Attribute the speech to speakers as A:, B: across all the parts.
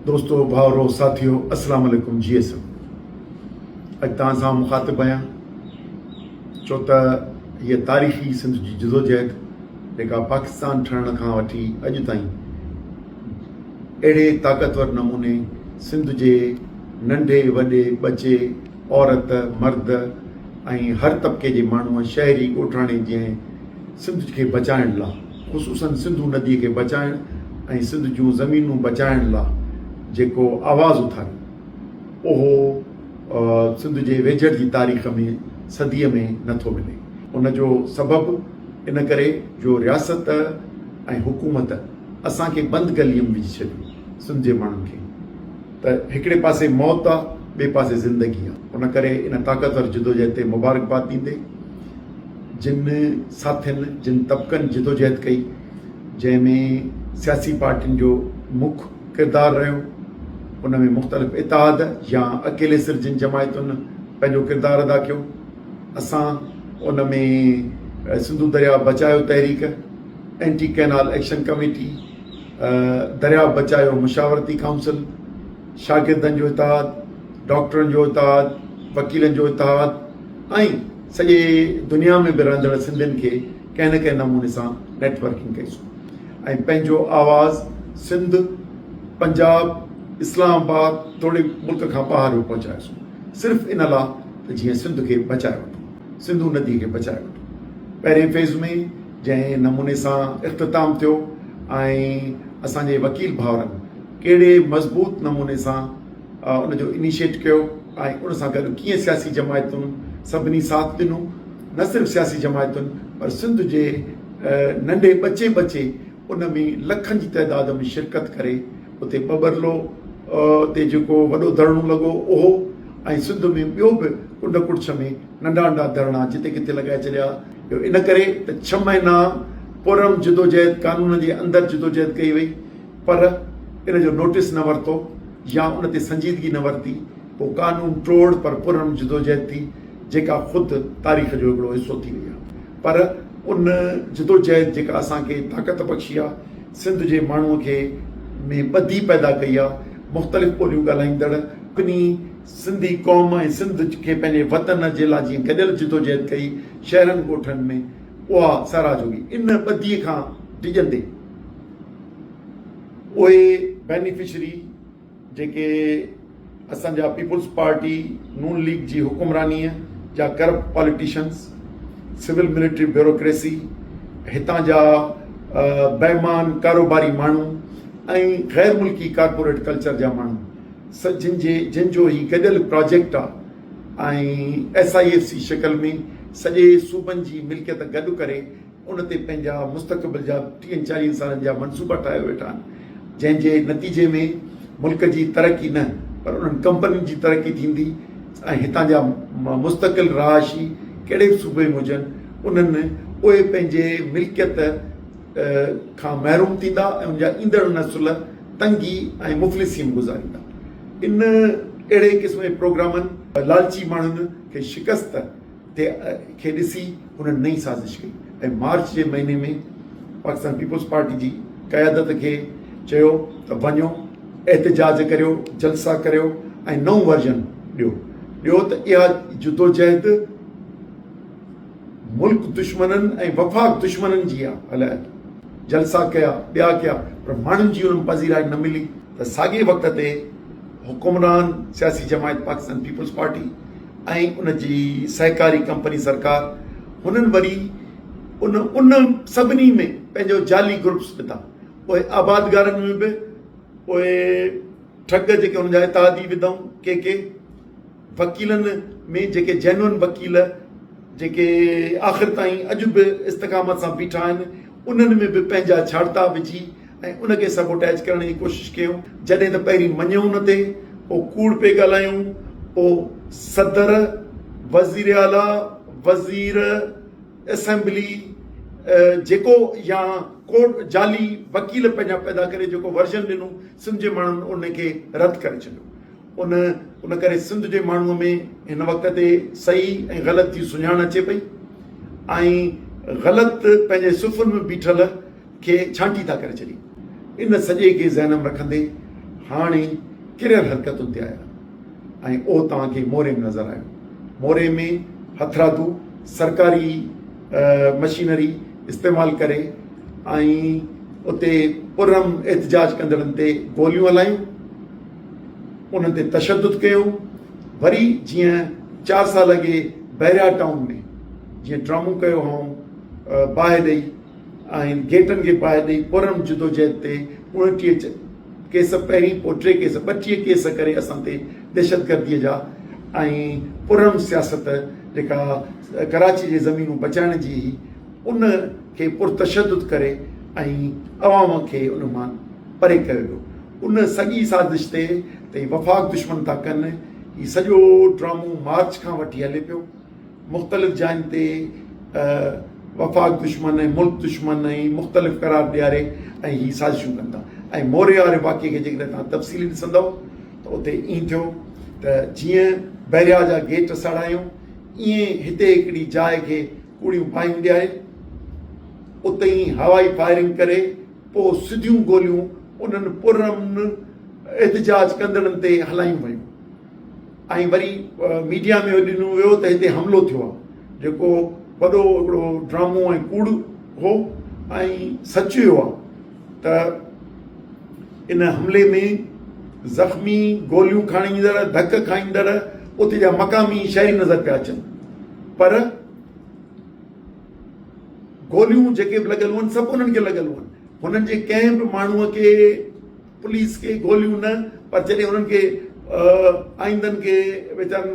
A: دوستو ڀائرو ساٿيو اسلام عليڪم جي ايس اڄ توهان سان مخاطب آهيان ڇو ته هيء تاريخي سنڌ جي جدوجهد جيڪا پاڪستان ٺهڻ کان وٺي اڄ تائين اهڙي طاقتور نموني سنڌ جي ننڍي وڏي ٻچي عورت مرد ۽ هر طبقي جي ماڻهوء شهري ڳوٺاڻي جنهن سنڌ کي بچائڻ لا خصوصن سنڌو ندي کي بچائڻ ۽ سنڌ جون زمينون بچائڻ لا جيڪو آواز اٿاريو اهو سنڌ جي ويجهڙ جي تاريخ ۾ صديء ۾ نه ٿو ملي. ان جو سبب ان ڪري جو رياست ۽ حڪومت اسان کي بند گليء ۾ وجهي ڇڏيو سنڌ جي ماڻهن کي ته هڪڙي پاسي موت آ ٻئي پاسي زندگي آ ان ڪري ان طاقتور جدوجهد تي مبارڪباد ڏيندي جن ساٿين جن طبقن جدوجهد ڪئي جنهن ۾ سياسي پارٽين جو مک ڪردار رهيو ان ۾ مختلف اتحاد يا اڪيلي سر جن جماعتن پنهنجو ڪردار ادا ڪيو اسان ان ۾ سنڌو درياء بچايو تحريڪ، اينٽي ڪئنال ايڪشن ڪميٽي، درياء بچايو مشاورتي ڪائونسل، شاگردن جو اتحاد، ڊاڪٽرن جو اتحاد، وڪيلن جو اتحاد ۽ سڄي دنيا ۾ به رهندڙ سنڌين کي ڪنهن نه ڪنهن نموني سان نيٽ ورڪنگ ڪئي سون ۽ پنهنجو آواز سنڌ، پنجاب، اسلام آباد توڙي ملڪ کان ٻاهر به پهچايو سون صرف ان لا ته جيئن سنڌ کي بچائي وٺون، سنڌو ندي کي بچائي وٺون. پهرين فيز ۾ جنهن نموني سان اختتام ٿيو ۽ اسان جي وڪيل ڀائرن ڪهڙي مضبوط نموني سان ان جو انيشيٽ ڪيو ۽ ان سان گڏ ڪيئن سياسي جماعتن سڀني ساٿ ڏنو، نه صرف سياسي جماعتن پر سنڌ جي ننڍي ٻچي ٻچي ان ۾ لکن جي تعداد ۾ شرڪت ڪري اتي ٻٻرلو تي جيڪو وڏو ڌرڻو لڳو اهو ۽ سنڌ ۾ ٻيو به ڪنڊ ڪڙڇ ۾ ننڍا ننڍا ڌرڻا جتي ڪٿي لڳائي ڇڏيا. اهو ان ڪري ته ڇهه مهينا پرامن جدوجهد قانون جي اندر جدوجهد ڪئي وئي پر ان جو نوٽيس نه ورتو يا ان تي سنجيدگي نه ورتي پوء قانون ٽوڙ پر پرامن جدوجهد ٿي جيڪا خود تاريخ جو هڪڙو حصو ٿي وئي آهي پر ان جدوجهد جيڪا اسان کي طاقت بخشي آهي سنڌ جي ماڻهوء کي ۾ ٻڌي پيدا ڪئي آ، مختلف ٻوليون ڳالهائيندڙ اپني سنڌي قوم ۽ سنڌ کي پنهنجي وطن جي لا جيئن گڏيل جدوجهد ڪئي شهرن ڳوٺن ۾ اها ساراهه جوڳي ان ٻڌي کان ڊڄندي اهي بينيفشري جيڪي اسان جا پيپلز پارٽي نون ليگ جي حڪمرانيء جا corrupt politicians, civil military bureaucracy, هتان جا بيمان ڪاروباري ماڻهو ۽ غير ملڪي ڪارپوريٽ ڪلچر جا ماڻهو جن جي جن جو هي گڏيل پراجيڪٽ آ ۽ ايس I F C شڪل ۾ سڄي صوبن جي ملڪيت گڏ ڪري ان تي پنهنجا مستقبل جا ٽيهن چاليهن سالن جا منصوبا ٺاهي ويٺا آهن جنهن جي نتيجي ۾ ملڪ جي ترقي نه پر انهن ڪمپنين جي ترقي ٿيندي ۽ هتان جا مستقل رهائشي ڪهڙي به صوبي ۾ هجن انهن اهي پنهنجي ملڪيت کان محروم ٿيندا ۽ ان جا ايندڙ نسل تنگي ۽ مفلسي ۾ گذاريندا ان اهڙي قسم جي پروگرامن لالچي ماڻهن کي شڪست تي کي ڏسي هنن نئين سازش ڪئي ۽ مارچ جي مهيني ۾ پاڪستان پيپلز پارٽي جي قيادت کي چيو ته وڃو احتجاج ڪريو جلسا ڪريو ۽ نئون ورجن ڏيو ڏيو ته اها جدوجهد ملڪ دشمنن ۽ وفاق دشمنن جي آ هلايل جلسا ڪيا ٻيا ڪيا پر ماڻهن جي انهن پذيرائي نه ملي ته ساڳئي وقت تي حڪمران سياسي جماعت پاڪستان پيپلز پارٽي ۽ ان جي سهڪاري ڪمپني سرڪار هنن وري ان ان سڀني ۾ پنهنجو جعلي گروپس وڌا پوء آبادگارن ۾ به پوء ٺڳ جيڪي انهن جا اتحادي وڌائون ڪي ڪي وڪيلن ۾ جيڪي جينون وڪيل جيڪي آخر تائين اڄ به استقامت سان بيٺا آهن انهن ۾ به پنهنجا ڇاڙتا وجهي ۽ ان کي سبوٽائيز ڪرڻ جي ڪوشش ڪيون جڏهن ته پهرين مڃيون ان تي پوء ڪوڙ پئي ڳالهايون پوء صدر وزير اعليٰ وزير اسيمبلي جيڪو يا ڪورٽ جعلي وڪيل پنهنجا پيدا ڪري جيڪو ورجن ڏنو سنڌ جي ماڻهن ان کي رد ڪري ڇڏيو ان ان ڪري سنڌ جي ماڻهو ۾ هن وقت تي صحيح ۽ غلط جي سڃاڻ اچي پئي ۽ غلط پنهنجي صفن ۾ بيٺل کي ڇانٽي ٿا ڪري ڇڏين. ان سڄي کي ذهن م رکندي هاڻي ڪريل حرڪتن تي آيا ۽ اهو توهان کي موري ۾ نظر آيو. موري ۾ هٿرادو سرڪاري مشينري استعمال ڪري ۽ اتي پرامن احتجاج ڪندڙن تي گوليون هلايون، انهن تي تشدد ڪيو. وري جيئن 4 سال اڳي بحريا ٽائون ۾ جيئن ڊرامو ڪيو هئائون باهه ڏئي ۽ گيٽن کي باهه ڏئي پرامن جدوجهد تي 29 ڪيس پهرين پوء 3 ڪيس 32 ڪيس ڪري اسان تي دهشتگردي جا ۽ پرامن سياست جيڪا ڪراچي جي زمينون بچائڻ جي هئي ان کي پرتشدد ڪري ۽ عوام کي ان مان پري ڪيو ويو. ان سڄي سازش تي ته هي وفاق دشمن ٿا ڪن هي سڄو ڊرامو مارچ کان وٺي هلي پيو. مختلف جاين تي وفاق دشمن ۽ ملڪ دشمن ۽ مختلف قرار ڏياري ۽ هي سازشون ڪن ٿا ۽ موري واري واقعي کي جيڪڏهن توهان تفصيلي ڏسندؤ ته اتي ائين ٿيو ته جيئن بحريا جا گيٽ ساڙايون ائين هتي هڪڙي جاء کي ڪوڙيون باهيون ڏياري اتي ئي هوائي فائرنگ ڪري پوء سڌيون گوليون انهن پرامن احتجاج ڪندڙن تي هلايون ويون. ۽ وري ميڊيا ۾ اهو ڏنو ويو ته هتي حملو ٿيو آهي جيڪو وڏو هڪڙو ڊرامو ۽ ڪوڙ هو ۽ سچ اهو آهي ته ان حملي ۾ زخمي گوليون کڻيندڙ ڌڪ کائيندڙ اتي جا مقامي شهري نظر پيا اچن پر گوليون جيڪي به لڳل هئن سڀ انهن کي لڳل هئن هنن جي ڪنهن به ماڻهوء کي پوليس کي گوليون نه پر جڏهن انهن کي آئيندن کي ويچارن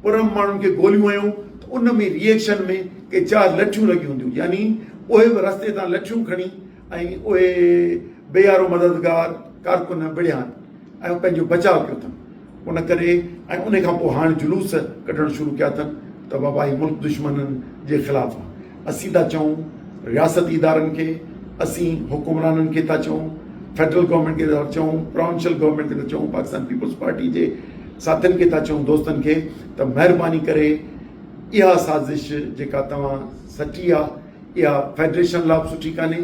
A: پرم ماڻهن کي گوليون هنيون ته ان ۾ ري ايڪشن ۾ ڪي چار لٺيون لڳيون هونديون يعني اهي به رستي تان لٺيون کڻي ۽ اهي بي يارو مددگار ڪارڪن وڙهيا آهن ۽ پنهنجو بچاء ڪيو اٿن ان ڪري ۽ ان کان پوء هاڻ جلوس ڪڍڻ شروع ڪيا اٿن ته بابا هي ملڪ دشمنن جي خلاف آ. اسين ٿا چئون رياستي ادارن کي، اسين حڪمرانن کي ٿا چئون، فيڊرل گورنمينٽ کي ٿا چئون، پراونشل گورنمينٽ کي ٿا چئون، پاڪستان پيپلز پارٽي جي ساٿين کي ٿا چئون، دوستن کي ته مهرباني ڪري اها سازش جيڪا توهان سٽي آ اها فيڊريشن لاء به سٺي ڪانهي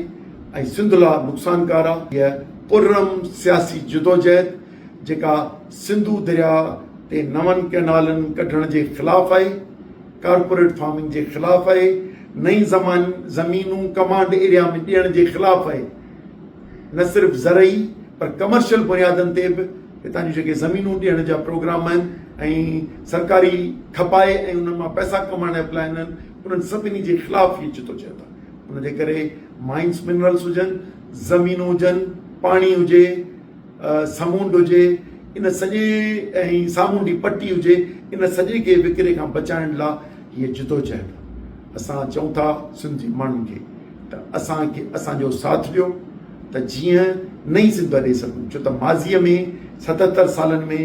A: ۽ سنڌ لاء نقصانڪار آ. هيء پرامن سياسي جدوجهد جيڪا سنڌو درياء تي نون ڪئنالن ڪڍڻ جي خلاف آهي، ڪارپوريٽ فارمنگ جي خلاف آهي، نئين زمينون ڪمانڊ ايريا ۾ ڏيڻ جي خلاف آهي، نه صرف زرعي پر ڪمرشل بنيادن تي به هتان جون جيڪي زمينون ڏيڻ جا پروگرام آهن ۽ سرڪاري کپائي ۽ انهن مان پئسا ڪمائڻ جا پلان آهن انهن سڀني جي خلاف هي جدوجهد آهي. ان جي ڪري مائنس منرلس هجن، زمينون هجن، پاڻي هجي، سمونڊ هجي ان سڄي ۽ سامونڊي پٽي هجي ان سڄي کي وڪري کان بچائڻ لا هيء جدوجهد آ. اسان چئون ٿا سنڌ جي ماڻهن کي ته اسان کي اسان جو ساٿ ڏيو ته جيئن نئين سنڌ اڏي سگهون ڇو ته ماضيء ۾ 77 سالن ۾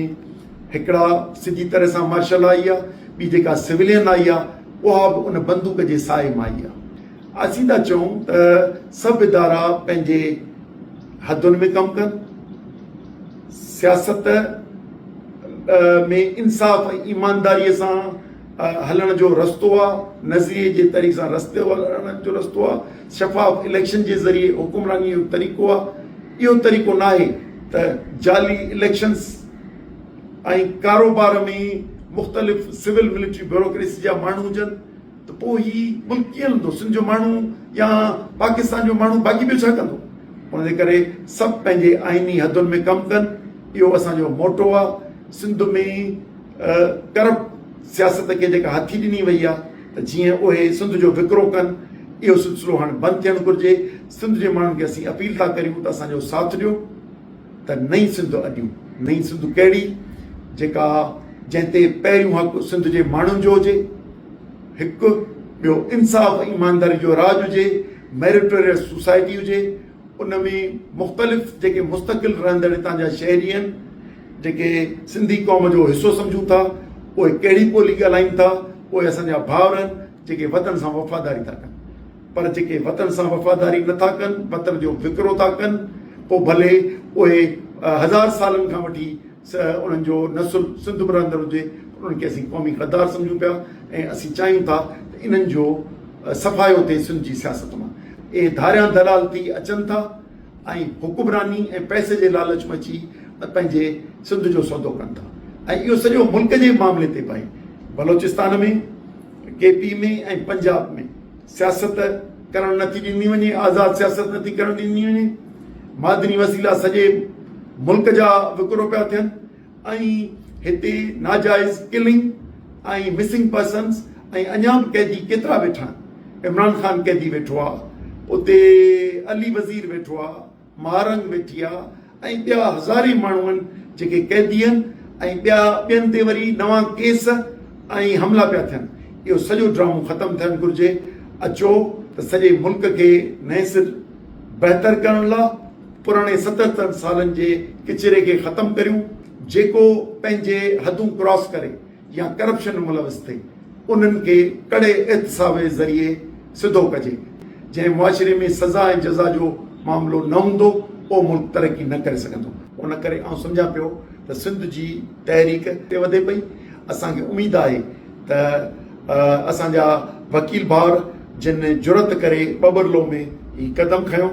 A: هڪڙا سڌي طرح سان مارشل لا آئي آ ٻي جيڪا سولين آئي آ اها به ان بندوق جي سائي مان آئي آ. اسين ٿا چئون ته سڀ ادارا پنهنجي حدن ۾ ڪم ڪن، سياست ۾ انصاف ۽ ايمانداري سان هلڻ جو رستو آ، نظريي جي طريقي سان رستي هلڻ جو رستو آ، شفاف اليڪشن جي ذريعي حڪمراني جو طريقو آ، اهو طريقو ناهي ته جعلي اليڪشنز ۽ ڪاروبار ۾ مختلف سول ملٽري بيوروڪريسي جا ماڻهو هجن. ته پوء هي ملڪ ڪيئن هلندو؟ سنڌ جو ماڻهو يا پاڪستان جو ماڻهو باقي ٻيو ڇا ڪندو؟ ان جي ڪري سڀ پنهنجي آئيني حدن ۾ ڪم ڪن، اهو اسان جو موٽو آ. سنڌ ۾ ڪرپٽ سياست کي جيڪا هٿي ڏني وئي آ ته جيئن اهي سنڌ جو وڪرو ڪن، اهو سلسلو هاڻ بند ٿيڻ گهرجي. سنڌ جي ماڻهن کي اسين اپيل ٿا ڪريون ته اسان جو ساٿ ڏيو. ته نئين سنڌ اڏيون. نئين سنڌ ڪهڙي؟ جيڪا جنهن تي پهريون حق سنڌ جي ماڻهن جو هجي، هڪ ٻيو انصاف ۽ ايمانداري جو راڄ هجي، ميريٽوريس سوسائٽي هجي، ان ۾ مختلف جيڪي مستقل رهندڙ هتان جا شهري آهن، جيڪي سنڌي قوم جو حصو سمجهون ٿا، اهي ڪهڙي ٻولي ڳالهائين ٿا، اهي اسان جا ڀائر آهن، جيڪي وطن سان وفاداري ٿا ڪن. پر جيڪي وطن سان وفاداري نه ٿا ڪن، وطن جو وڪرو ٿا ڪن، پوء ڀلي اهي هزار سالن کان وٺي انهن جو نسل سنڌ ۾ رهندڙ هجي، پر انهن کي اسين قومي غدار سمجهون پيا ۽ اسين چاهيون ٿا ته انهن جو صفايو ٿئي سنڌ جي سياست مان. اهي ڌاريان دلال ٿي اچن ٿا ۽ حڪمراني ۽ پئسي جي لالچ ۾ اچي پنهنجي سنڌ جو سودو ڪن ٿا ۽ اهو سڄو ملڪ جي معاملي تي به آهي. بلوچستان ۾، ڪي پي ۾ ۽ پنجاب ۾ سياست ڪرڻ نٿي ڏني وڃي، آزاد سياست نٿي ڪرڻ ڏني وڃي، معدني وسيلا سڄي ملڪ جا وڪرو پيا ٿين ۽ هتي ناجائز ڪلنگ ۽ مسنگ پرسنز ۽ اڃا به قيدي ڪيترا ويٺا آهن. عمران خان قيدي ويٺو آهي، اتي علي وزير ويٺو آهي، مارنگ ويٺي آ ۽ ٻيا هزارين ماڻهو آهن جيڪي قيدي آهن ۽ ٻيا ٻين تي وري نوان ڪيس ۽ حملا پيا ٿين. اهو سڄو ڊرامو ختم ٿيڻ گهرجي. اچو ته سڄي ملڪ کي نئين سر بهتر ڪرڻ لا پراڻي ستهتر سالن جي ڪچري کي ختم ڪريون. جيڪو پنهنجي حدون ڪراس ڪري يا ڪرپشن ۾ ملوث ٿئي انهن کي ڪڙي احتساب جي ذريعي سڌو ڪجي. جنهن معاشري ۾ سزا ۽ جزا جو معاملو نه هوندو اهو ملڪ ترقي نه ڪري سگهندو. ان ڪري آئون سمجهان پيو ته سنڌ جي تحريڪ تي وڌي پئي. اسان کي اميد آهي ته اسان جا وڪيل ڀائر جن جرئت ڪري ٻٻرلو ۾ هي قدم کنيو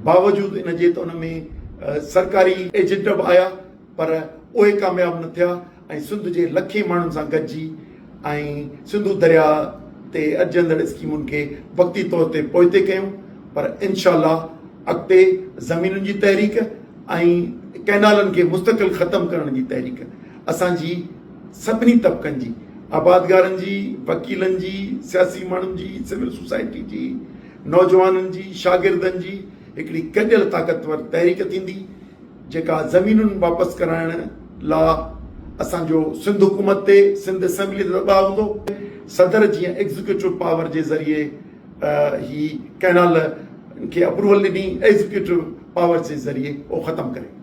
A: باوجود ان جي ته ان ۾ سرڪاري ايجنٽ به آيا پر اهي ڪامياب نه ٿيا ۽ سنڌ جي لکين ماڻهن سان گڏجي ۽ سنڌو درياء تي اڏجندڙ اسڪيمن کي وقتي طور تي پوئتي ڪيون پر انشاء الله اڳتي زمينن جي تحريڪ ۽ ڪئنالن کي مستقل ختم ڪرڻ جي تحريڪ اسان جي سڀني طبقن جي آبادگارن جي وڪيلن جي سياسي ماڻهن جي سول سوسائٽي جي نوجوانن جي شاگردن جي هڪڙي گڏيل طاقتور تحريڪ ٿيندي. جيڪا زمينن واپس ڪرائڻ لا اسان جو سنڌ حڪومت تي سنڌ اسيمبلي تي دٻاء هوندو. صدر جيئن ايگزيڪيوٽو پاور جي ذريعي هي ڪئنال کي اپروول ڏني ايگزيڪيوٽو پاور جي ذريعي اهو ختم ڪري.